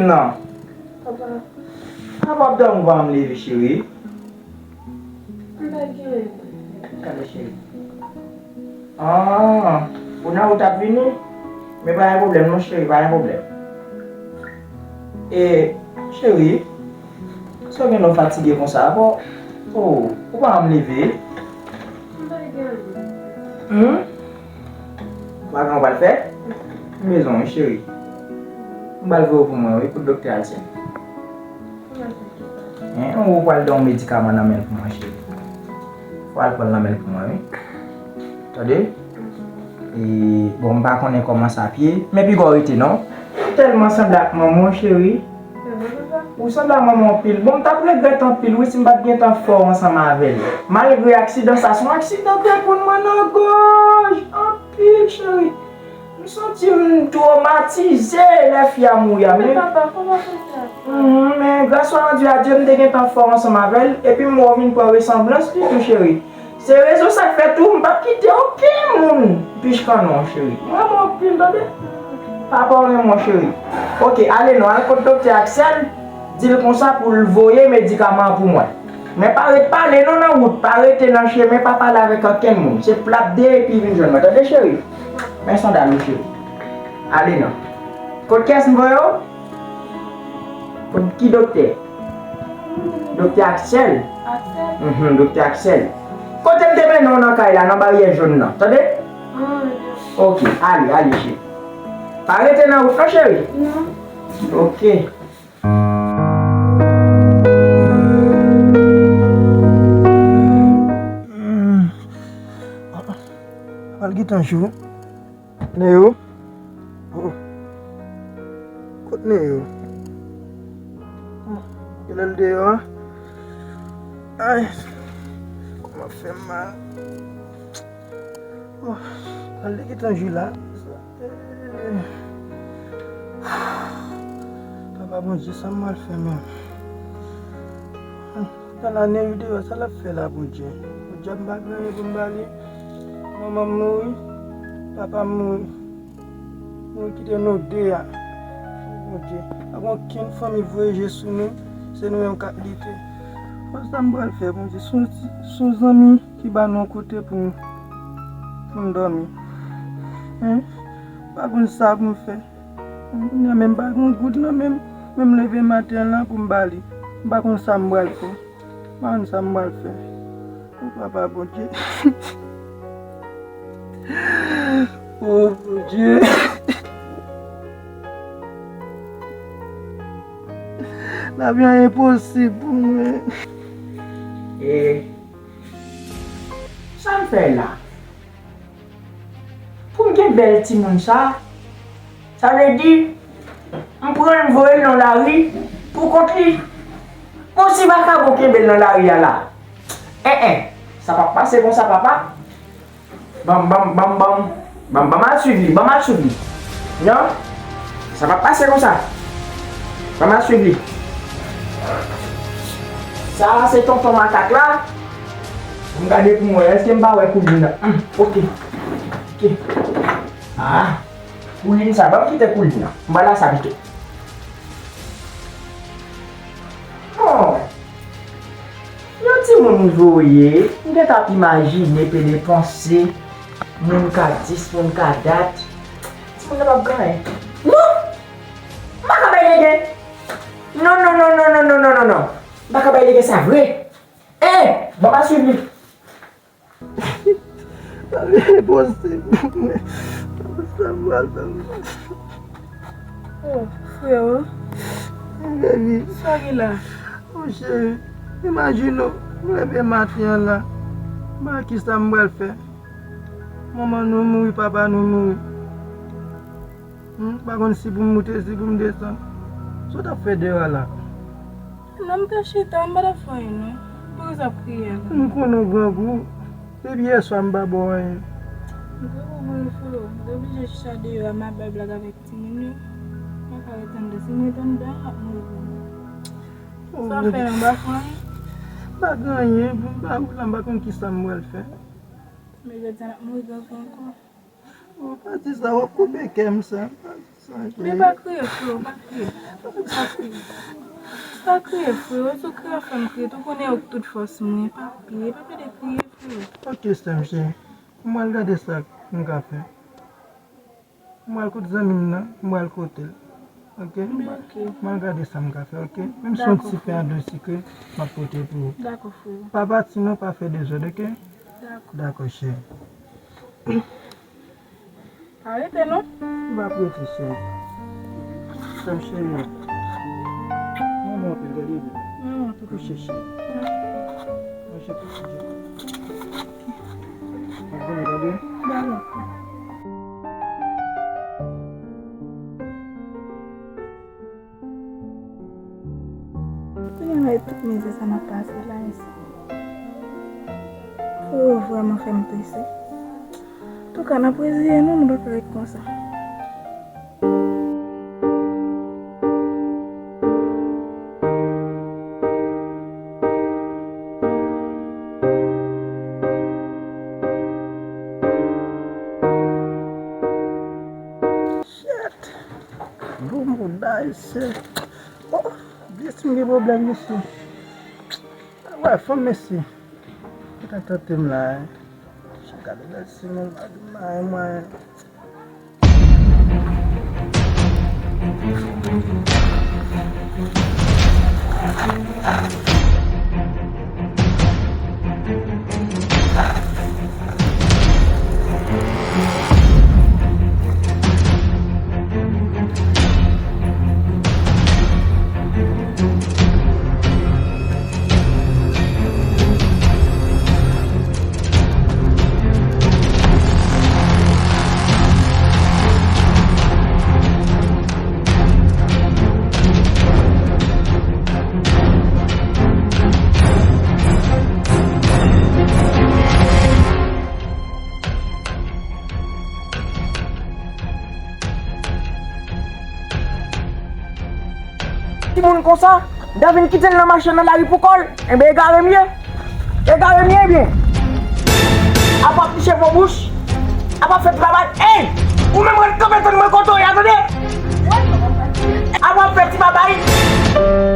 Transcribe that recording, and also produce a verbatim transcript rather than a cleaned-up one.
Non. Papa. Papa ap dòmi, ou pa janm leve, cheri. M pa gen. Gade, cheri. Ah, ou nan wout ap vini? Men pa gen pwoblèm non, cheri, pa gen pwoblèm. E, cheri, sa w gen lè w fatige konsa? Bon, oh, ou pa janm leve? M pa gen anyen. Hmm? Ou pa gen anyen w pral fè? M bezwen w, wi, cheri. M pral voye w pou mwen, wi, pou doktè Alsèn. Hein, ou pral gen yon medikaman nan men l pou mwen, cheri. Fò al pran l nan men l pou mwen, wi. Tande? E, bon, m pa konnen kòman sa ap ye, men piga w rete non. Ou tèlman sanble ak manman w, cheri. Ou sanble ak manman w anpil. Bon, m t ap regrèt anpil, wi, si m pa t gentan fè w ansanm avè l. Malgre aksidan sa, se yon aksidan k reponn mwen nan gòj. Anpil, cheri. M santi m twomatize lè fi a mouri a, men. Men papa, kòman fè sa? Mhm, men gras ou a randi a Dye, m te gentan fè w ansanm avè l, epi m wè w vin pran resanblans li tou, cheri. Se rezon sa k fè tou, m p ap kite okenn moun pichkan non, cheri. M renmen w anpil, tande? Papa w renmen w, cheri. Oke, ale non, al kot doktè Axel, di l konsa pou l voye medikaman an pou mwen. Men pa ret pale non nan wout, pa rete nan chemen, pa pale avèk ankenn moun. Se plap de epi vin jwenn mwen, tande cheri? Men sandal ou cheri. Ale non. Kot kiyès m voye w? Kot ki doktè? Doktè Axel? Axel? Mhm, doktè Axel. Kote m te mennen w nan kay la, nan baryè jòn nan, tande? Ah, wi. Oke, ale, ale cheri. Pa rete nan wout non cheri. Non. Oke. Pral gentan jou. Neo? Oh. Kot Neo? Oh. Genlè l deyò a. Ay. Kò m ap fè m mal. Oh, al li gentan jou la. Papa Bondye, sa m pral fè menm? Nan lane wi deyò, sa l ap fè la, Bondye? Podyab, m pa gen anyen pou m ba li. Manman m mouri, papa m mouri. Mouri kite nou de a. Bondye, pa gen okenn fanmi voye je sou nou, se nou menm k ap lite. Bon, sa m pral fè, Bondye? Se yon ti, se yon zanmi ki ba nou yon kote pou, pou n dòmi. Hein? M pa konn sa pou m fè. Kounye a menm pa gen yon goud nan men m. Men m leve maten an la pou m ba li. M pa konn sa m pral fè. M pa konn sa m pral fè. O papa Bondye. O Bondye. Lavi an enposib pou mwen. E sa m fè la? Pou m gen bèl timoun sa, sa vle di, m pran l, m voye l nan lari pou kont li. Bon, si vakabon kenbe l nan lari a la, en, en, sa p ap pase konsa, papa. Ban m, ban m, ban m, ban m, ban m, ban m al swiv li, ban m al swiv li. Non, sa p ap pase konsa. Ban m al swiv li. Sa a se tonton makak la. M gade pou m wè, èske m pa wè koulin nan? Hmm, oke. Oke. Ah, koulin sa, ban m kite koulin nan. M pral la sa pito. Oh. Yon timoun voye, m gentan ap imajine pede panse, moun ka dis, moun ka dat. Timoun nan p ap gen anyen. Non! M pa ka bay legen! Non, non, non. M pa ka bay legen sa vre. Eh! Ban m al swiv li. Sa se enposib pou mwen. Sa m pral fè m. Oh, freo. Baby. Sa ki la? Oh, cheri, imajine w, m leve maten an la. M pa ki sa m pral fè. Manman nou mouri, papa nou mouri. Hmm, m pa konn si pou m moute, si pou m desann. Sa w t ap fè deyò a la? Non, m te chita, m pa t ap fè anyen, non. Poukisa w ap kriye la? M konnen w grangou. Depi yèswa, m pa ba w anyen. M grangou pou yon flo. M te oblije chita deyò a, m ap bay blag avèk timoun yo. M pa ka ret anndan. Si m ret anndan, m ap mouri pou mwen. Oh. Sa w fè la, m pa fè anyen? M pa gen anyen. M pa, m pa konn ki sa m pral fè. Men jodi a, m ap mouri grangou ankò. Oh, pa di sa, w ap koupe kè m sa. Men pa kriye, freo, pa kriye. Pa kriye. Pa kriye, freo. Se w ki ap fè m kriye. Tou konnen ou tout fòs mwen. Pa kriye, pa plede kriye, freo. Ok, sè m cheri. Mwen al gade sa m ka fè. Mwen al kote zanmi m nan, mwen al kote l. Ok? Ok. Mwen al gade sa m ka fè, ok? Menm si yon ti pen an dlo sikre, m ap pote pou ou. Dakò, freo. Pa pati non, pa fè dezòd, ok? Dakò. Dakò, cheri. Pa rete non. M ap rete, cheri. Sè m cheri. Mwen monte, gade. Mwen monte. Kouche, cheri. Manje, kouche. Mwen gade. Dakò. Kounye a la, e tout mizè sa n ap pase la, mesye. Freo vrèman fè m triste. Antouka, n ap reziye nou, nou pa ka ret konsa. Shit. Bon mouda, mesye. Oh, mesye, m gen pwoblèm, mesye. Wè, fanm, mesye. Gentan tante m la, hein. Gade bèl timoun, pa di m anyen, mwen. Timoun konsa, m ta vin kite l nan mache nan lari pou kò l. Enben, egare m ye. Egare m ye, ebyen. Apa ap niche fon bouch. Apa ap fè ti babay. Ey! Ou menm ret kanpe tann mwen kote w ye a, tande? Apa ap fè ti babay.